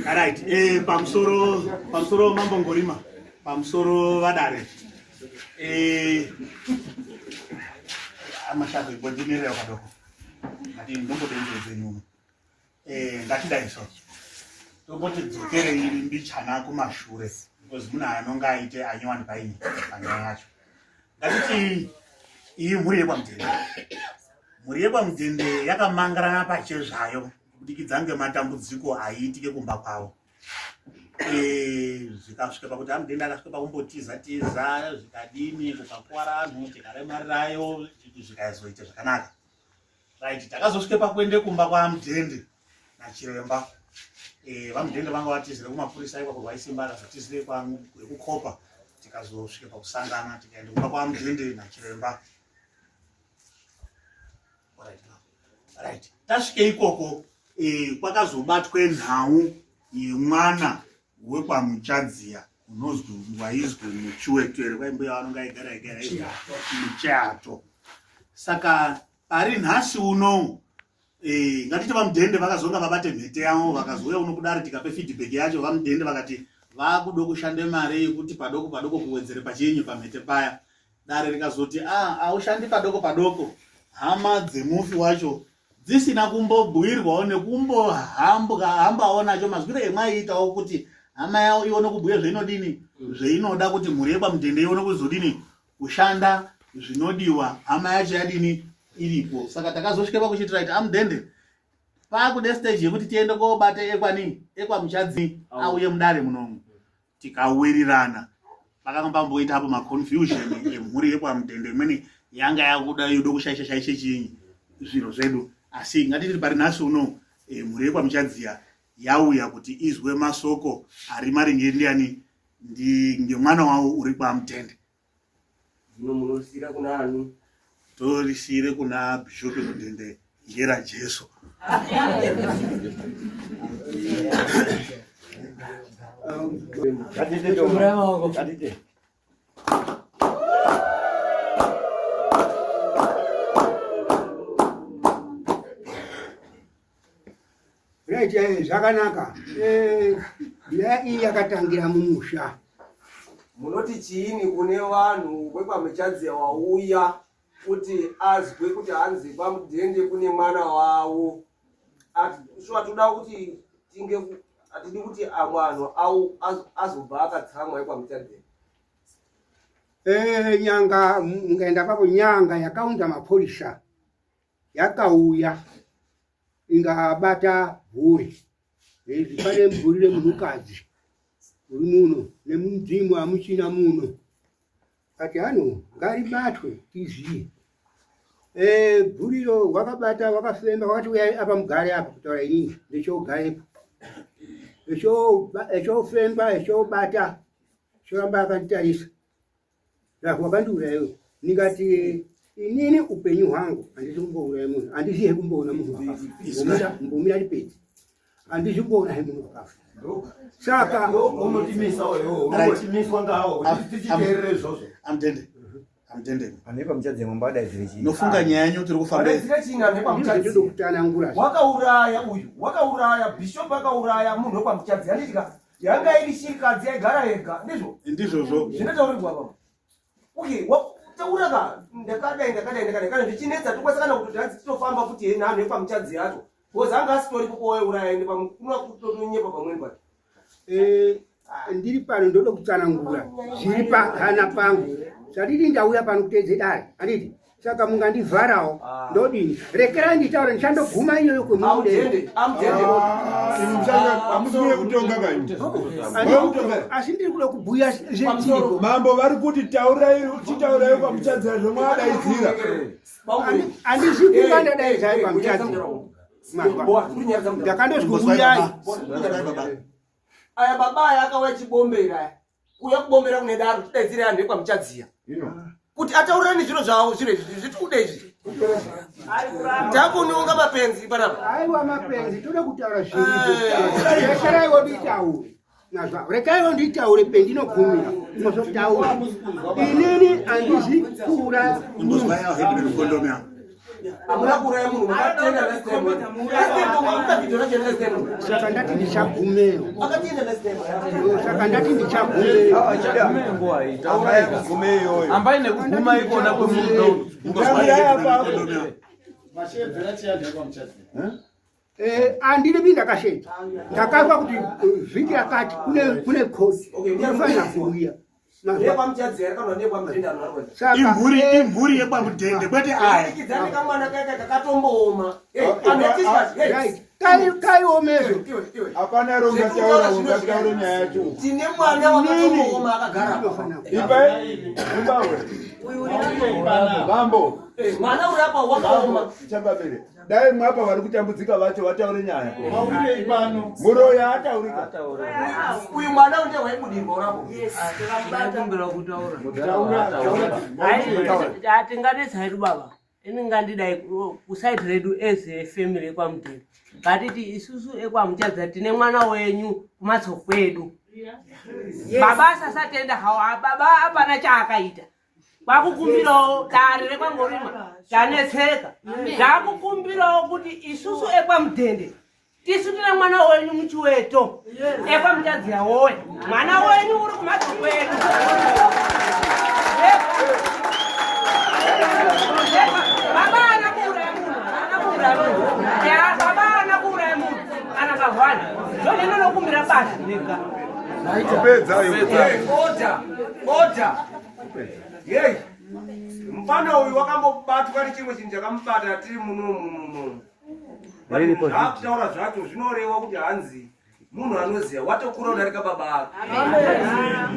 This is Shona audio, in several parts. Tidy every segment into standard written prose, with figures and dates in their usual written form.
Right, eh, pamusoro pamusoro mambo Ngorima, pamusoro vadare. Eh, amashako ibondimirira kadoko. Ngati ndombodenze nyuma. Eh, ngatidai so. Tomboti dzokerei mbichana kumashure because mune anonga aite anyowani paini panyaya yacho. Ngatiti iyi mhuri yekwaMudhende. Mhuri yekwaMudhende yakamangarana pachezvayo kubudikidza ngematambudziko aiitike kumba kwavo. Eh, zvikasvika pakuti amudhende akasvika pakumbotiza tiza zvikadini kukakuwara anhu tikaremarirayo zvikazoita zvakanaka. Right, takazosvika pakuende kumba kwaMudhende nachiremba. Eh, vaMudhende vanga vatizire kumapurisa ikwa kurwaisimba akazotizire kwekukopa tikazosvika pakusangana tikaenda kumba kwaMudhende nachiremba. Right, right. Tasvike ikoko eh, kwakazobatwe nhau yemwana wekwamuchadziya unozwi waizwi muchiweto here kwai mbuya vanonga aigara igara muchiato saka pari nhasi unowu eh, ngatiti vamudhende vakazonga vabate mhete yavo vakazouya uno kudare tikape feedback yacho vamudhende vakati vakudo kushande mari yekuti padoko padoko kuwedzere pachinyu pamhete paya dare rikazoti ah, aushandi padoko padoko hama dzemufi wacho dzisina kumbobhuirwawo nekumbohambawo nacho mazwiro emwaiitawo kuti hama yawo ione kubhuya zveinodini zveinoda kuti mhuri yekwamudhende ione kuzodini kushanda zvinodiwa hama yacho yadini iripo saka takazosvika pakuchiti right amudhende pakude stage yekuti tiende kobata ekwani ekwamuchadzi auye mudare munomu tikawirirana pakanga pamboita apo maconfusion emhuri yekwamudhende imweni yanga yakuda yoda kushaisha shaishe chinyi zviro zvedu asi ngatiti pari nhasi uno eh, mhuri yekwamuchadziya yauya kuti izwe masoko ari maringe ndiani ndi ngemwana wavo uri kwamudhende Zvino munorisira kuna ani? Torisire kuna Bishop Mudhende ngera Jesu. Ngatite. Right, eh, zvakanaka. Eh, nyaya iyi yakatangira mumusha. Munoti chiini kune vanhu vekwaMuchadziya wauya kuti azwe kuti hanzi kwaMudhende kune mwana wavo. Shuwa toda kuti tinge hatidi kuti amwe anhu azobva akatsamwa ekwaMuchadziya. Eh, nyanga mungaenda papo nyanga yakaunza mapurisa yakauya ingabata bvuri izvi pane mvuri remunhukadzi uri muno nemudzimu hamuchina muno kati hano ngaribatwe tiziye eh, bvuriro wakabata wakafemba wakati uyai apa mugare apa kutaura inini ndechogarepo echofemba echobata choramba akanditarisa Rafu wakandiuraya iwe. Ndikati inini upenyu hwangu handisi kumbouraya munhu, handisi he kumboona munhu wakafa. Mbomira ndipedze. Handisi kumboona he munhu wakafa. Saka unotimisa wewe, unotimiswa ngawo kuti tichiteerere izvozvo. Amtende. Amtende. Anhu epamuchadzi mambo adaidzire chii? Nofunga nyaya yenyu tiri kufamba. Adaidzire chii anhu epamuchadzi? Ndokutsanangura. Wakauraya uyu, wakauraya bishop akauraya munhu wekwamuchadzi handiti ka? Yanga iri shirikadzi yaigara yega, ndizvo? Ndizvozvo. Zvinotaurirwa baba. Okay, taura ka ndakadai ndakadai ndakadai kana zvichinetsa tokwanisa kana kuti hanzi titofamba futi he nhanho yekwamuchadzi yacho because anga asitoripo kowauraya ende pamwe kutonyepa pamweni pacho. Eh, ndiri pano ndoda kutsanangura zviri pahana pangu zvadidi ndauya pano kuteedze dare handiti saka mungandivharawo ah. ndodini rekerai nditaure ndichandoguma iyoyo kwemudeamusi asi ndiri kuda kubhuya zvechiriko mambo vari kuti taurai chitaurai kwamuchadzira zvomwadaidzira handizi kunga ndadaidzai kwamuchadzira ndakandozviuyai aya baba aya akauya chibombera aya kuuya kubombera kune daro tidaidzire anhu ekwamuchadziya kuti ataurirane zviro zvavo zviro izvi zvitikude izvi takunonga mapenzi panapa aiwa mapenzi toda kutaura zviriporekeraiwo nditaure nazva rekaiwo nditaure pendinogumira mozotaura inini handizi kuuraya Hamuna kuuraya munhu, makatenda last time. Last time makavideo racho last time. Saka ndati ndichagumeyo. Akatenda last time. Saka ndati ndichagumeyo. Ambai nekuguma ikona kwemunhu. Tangirai apapo. Eh, andini ndakashedza ndakazwa kuti vhiki yakati kune koti unofanira kuuya. Ndekwamuchadzi here kana ndekwamudhende anhu vari Saka, Imhuri, imhuri yekwamudhende kwete aya. Ikidzani kamwana kaka kakatombooma. Hey, anhu echizvazi, hey. Right. Kaiomezvo Iwe, iwe. Hapana ronga taura, ungataure nyaya yacho. Tine mwana wakatombooma akagara apa. Ipai Zimbabwe. Mambo. Eh, mwana uri apa wakaoma. Chambabere. Dai mwapa vari kutambudzika vacho vataure nyaya. Muroyi ataurika. Uyu mwana unde waibudirwa urapo. Ndakumbira kutaura. Taura. Tinganetsa hedu baba. Ini ngandidai kusaidi redu as a family ekwaMudhende. Ngatiti isusu ekwaMuchadza tine mwana wenyu kumatso kwedu. Baba asasatenda hawo, baba hapana chaakaita. Kwakukumbirawo dare rekwaNgorima tanetseka. Ndakukumbirawo kuti isusu ekwaMudhende tisu tine mwana wenyu muchiweto ekwaMuchadziya woye. Mwana wenyu uri kumhatso kwedu. Baba haana kuuraya munhu, haana kuuraya munhu. Ya, baba haana kuuraya munhu, kana kahwani. Ndozvinonokumbira basi rega. Pedza. Hey, order, order. Hey. Mufana uyu wakambobatwa nechimwe chinhu chakamubata tiri muno. Zvakutaura zvacho zvinoreva kuti hanzi munhu anoziva watokura kudarika baba ake.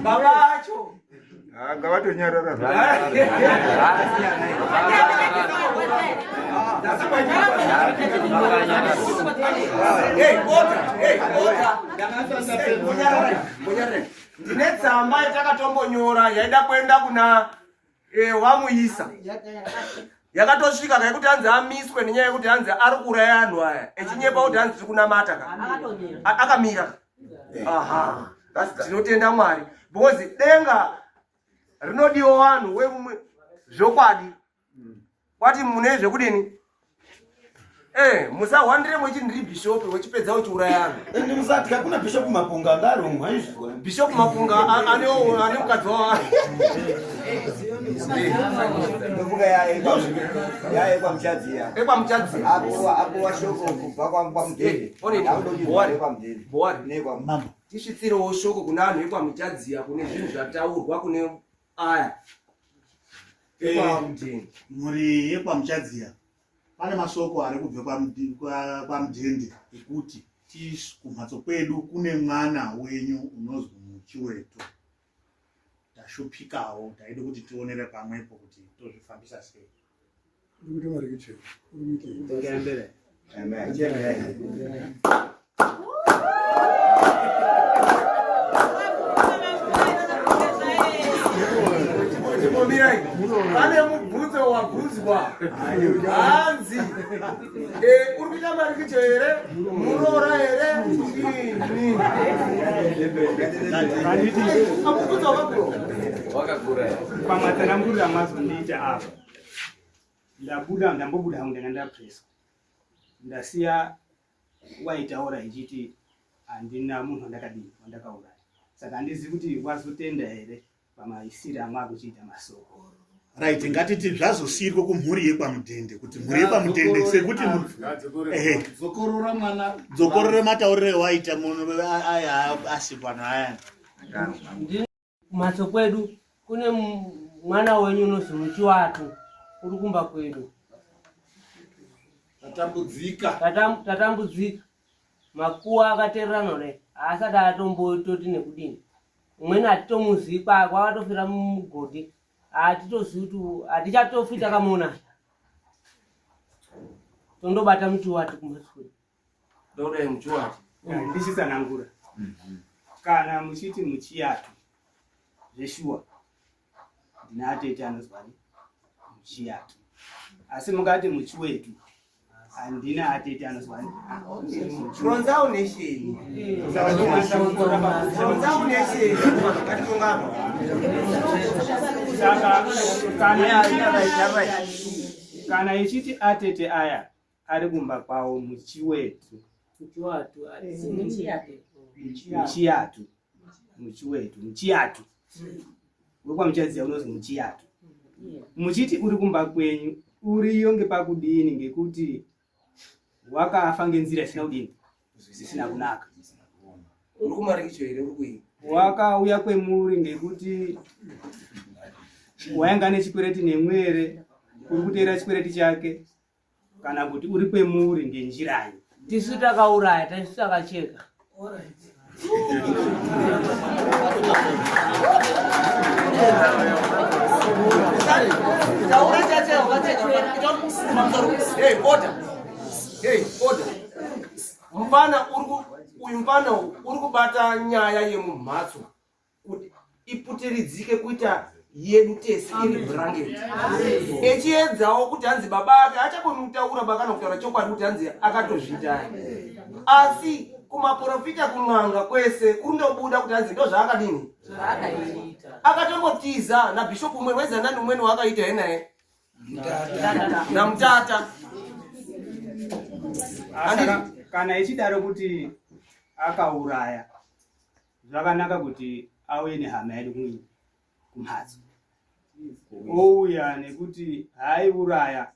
Baba acho. Ngavatonyarara. Hey, order, hey, order. Hey, munyarare, munyarare. Ndine tsamba yatakatombonyora yaida kuenda kuna wamuisa yakatosvika kaikuti hanzi amiswe nenyaya yekuti hanzi ari kuuraya anhu aya echinyepa kuti hanzi tiri kunamata ka akamira. Aha, tinotenda Mwari because denga rinodiwa vanhu wemumwe zvokwadi kwati mune zvekudini. Musahwandire mwechi ndiri bhishopi wechipedza uchiuraya anhu. Ende musatya, kuna Bishop Mapunga ngarumwa izvo. Bishop Mapunga ane mukadzi wavo. Ndofunga yaekwamuchadziya. Ekwamuchadziya. Apuwa shoko kubva kwaMudhende. Onini, Akudonyorwa kwaMudhende. Bowari. Nekwa Mambo. Tisvitsirewo shoko kuna anhu ekwamuchadziya kune zvinhu zvataurwa kune aya. Ekwamudhende. Mhuri yekwaMuchadziya, pane masoko ari kubve kwaMudhende ekuti kumhatso kwedu kune mwana wenyu unozwi Muchiweto. Tashupikawo, taida kuti tionere pamwepo kuti tozvifambisa sei. Amen. Chimbomirai. Pane mubvunzo wabvunzwa. Hanzi uri kuita marikicho here? Muroora here? Chini. Mubvunzo wakakura. Pamatsananguriro amazondiita apa, ndabuda, ndambobuda hangu, ndanga ndapreswa, ndasiya waitaura ichiti handina munhu wandakadii wandakauraya, saka handizivi kuti wazotenda here pamaisiri amwe akuchiita masoko. Right, ngatiti zvazosiyirwe kumhuri yekwaMudhende kuti mhuri yekwaMudhende sekuti ehe, Dzokorora mwana. Dzokorore matauriro ewaita munhu aya asi pano aya. Kumhatso kwedu kune mwana wenyu unozwi Muchiwatu uri kumba kwedu. Tatambudzika. Tatambudzika. Makuwa akatererana kudai haasati atombototi nekudini. Umweni hatitomuzivi kwakatofira mumugodhi, hatitozivi kuti hatichatofi takamuona. Tondobata Muchiwatu kumhatso kwedu. Ndodai Muchiwatu. Ndichitsanangura, kana muchiti Muchiyatu zveshuwa, ndina atete anozwani Muchiyatu, asi mukati Muchiwetu handina atete anozwani. Ronza unesheni. Ronza unesheni. Ngatitongano. Saka kana Kana ichiti atete aya ari kumba kwawo muchiwetu. Muchiyatu. Muchiwetu, muchiyatu. Wekwamuchadziya unozi muchiyatu. Muchiti uri kumba kwenyu uriyo ngepakudini ngekuti wakafa ngenzira isina kudini isina kunaka. Uri kumarikicho here uri kuii? Wakauya kwemuri ngekuti wainga nechikwereti nemwi here uri kuteera chikwereti chake kana kuti uri kwemuri ngenjiranyi? Tisu takauraya, tisu takacheka. Taura chache wakacheka. Hey, order. Hey, order. Mfana uri uyu mfana uri kubata nyaya yemumhatso kuti iputiridzike kuita yedu tese iri blanket echiedzawo kuti hanzi baba ake achakoni kutaura bakana kutaura chokwadi kuti hanzi akatozviita asi kumaprofita kun'anga kwese kundobuda kuti hanzi ndozvaakadini akatombotiza nabhishopu umweni wezanani umweni waakaita henaye namutata kana ichidaro kuti akauraya zvakanaka kuti auye nehama yedu kumhatso ouya nekuti haaiuraya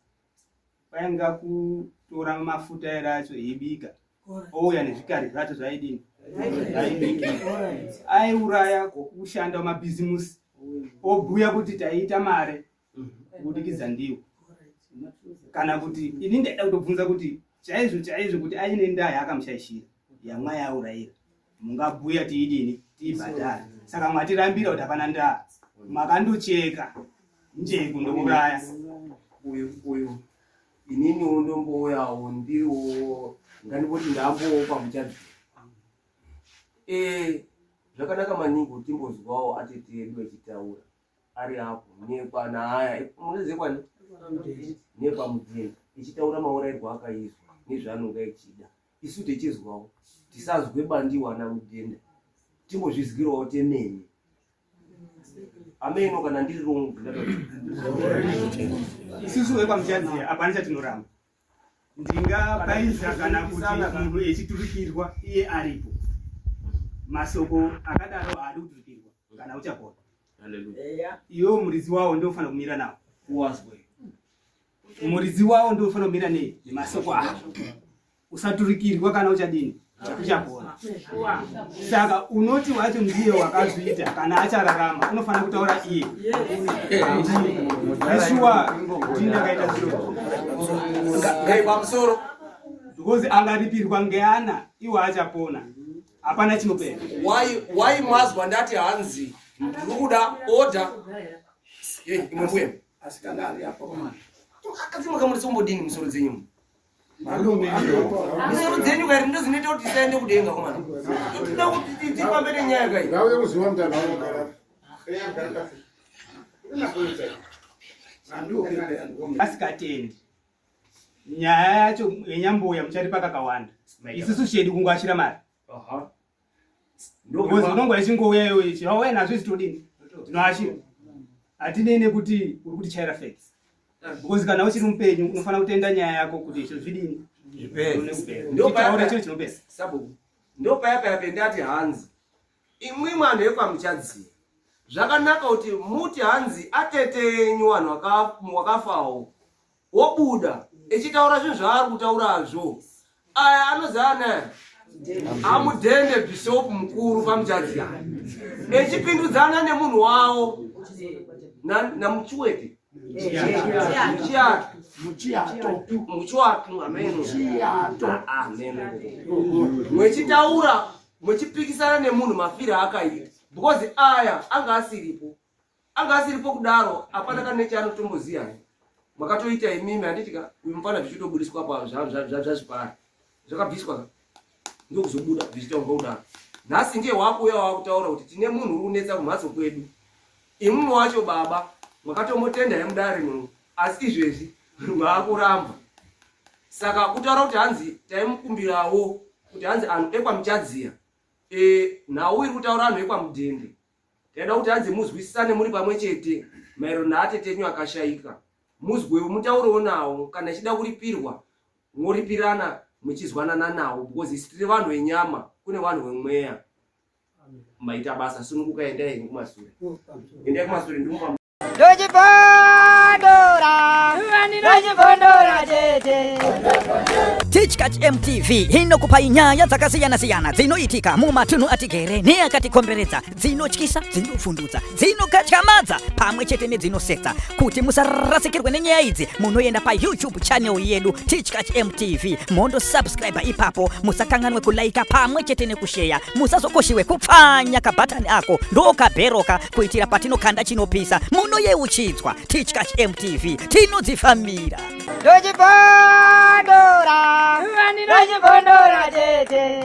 kwainga kutora mafuta ere acho eibika ouya nezvikari zvacho zvaidini zvaibikira aiuraya kushanda mabhizimusi obhuya kuti taiita mare kubudikidza ndiwo kana kuti ini ndaida kutobvunza kuti chaizvo chaizvo kuti aine ndaa yaakamushaishira yamwayaurayira mungabhuya tiidini tiibhadhare saka mwatirambira kuti hapana ndaa makandocheka njeku ndouraya uyu uyu ininiwo ndombouyawo ndiriwo ngandiboti ndambowo pamuchadzo eh zvakanaka maningi kuti timbozwawo atete edu echitaura ari apo nekwana aya munoziva kwani nekwamudheni ichitaura maurairwo akaizwa nezvaanonga ichida isu tichizwawo tisazwe bandiwa namudhenda timbozvizwirawo temene ameno kana ndiri wrong isusu vekwamuchadziya hapana chatinoramba ndingabaiza kana kuti munhu echiturikirwa iye aripo masoko akadaro haadi kuturikirwa kana uchapona iwe muridzi wawo ndofanira kumira nawo muridzi wawo ndofanira kumira nei nemasoko ako usaturikirwa kana uchadini uchapona saka unoti wacho ndiye wakazviita kana achararama unofanira kutaura iye eshuwa ndini ndakaita zviro pamusoro because angaripirwa ngeana iwo achapona hapana chinopera why mwazwa ndati hanzi ndiri kuda order imwe mbuya asikana ari apo akadzi makamurisa kumbodini musoro dzenyu misoro dzenyu kairi ndo dzinoita kuti tisaende kudenga komana toda kuti tifambe nenyaya kai asikatendi nyaya yacho yenyamboya muchatipa kakawanda isusu chedu kungoashira mari Because unongo ichingouya iwe ichi wauya nazvo isu todini tinoashira hatinei nekuti uri kutichaira fake because kana uchiri mupenyu unofanira kutenda nyaya yako kuti izvo zvidini zvipere chiro chinopera sabhuku ndopaya paya pendati hanzi imwi mwanhu yekwamuchadziya zvakanaka kuti muti hanzi atete enyu vanhu wakafawo wobuda echitaura zvinhu zvaari kutaurazvo aya anozi ana amudhende bhishopu mukuru pamuchadziya echipindudzana nemunhu wawo namuchiwete muchiato muchiato ameno ameno mwechitaura mwechipikisana nemunhu mafiro aakaita because aya anga asiripo anga asiripo kudaro hapana kana nechaanotomboziva makatoita imimi handiti ka uyu mufana zvichitobudiswa pa zvazvipara zvakabviswa ka ndokuzobuda zvichitaurwa kudaro nhasi ndiye wakuuya wakutaura kuti tine munhu uri kunetsa kumhatso kwedu imwimwe wacho baba makatomotenda yemudare muno asi izvezvi maakuramba saka kutaura kuti hanzi taimukumbirawo kuti hanzi anhu ekwamuchadziya e, nhau iri kutaura anhu ekwamudhende Taida kuti hanzi muzwisisane muri pamwe chete maererano naatete enyu akashaika. Muzwewo mutaurewo nawo kana ichida kuripirwa mworipirana muchizwanana nawo because isu tiri vanhu venyama kune vanhu vemweya. Maita basa sununguka endai henyu kumasure. Endai kumasure ndimupa Ndochibondora, ndochibondora tete. Tichkach MTV inokupai nyaya dzakasiyana-siyana dzinoitika mumatunhu atigere neakatikomberedza, dzinotyisa, dzinofundutsa, dzinokatyamadza pamwe chete nedzinosetsa. Kuti musarasikirwe nenyaya idzi, munoenda paYouTube channel yedu Tichkach MTV mondo subscribe ipapo, musakanganwe kulaika pamwe chete nekusheya, musazokoshiwe kupfanya kabhatani ako ndokabheroka kuitira patinokanda chinopisa munoyeuchidzwa. Tichkach MTV tinodzifambira. Ndochibondora, ndochibondora tete.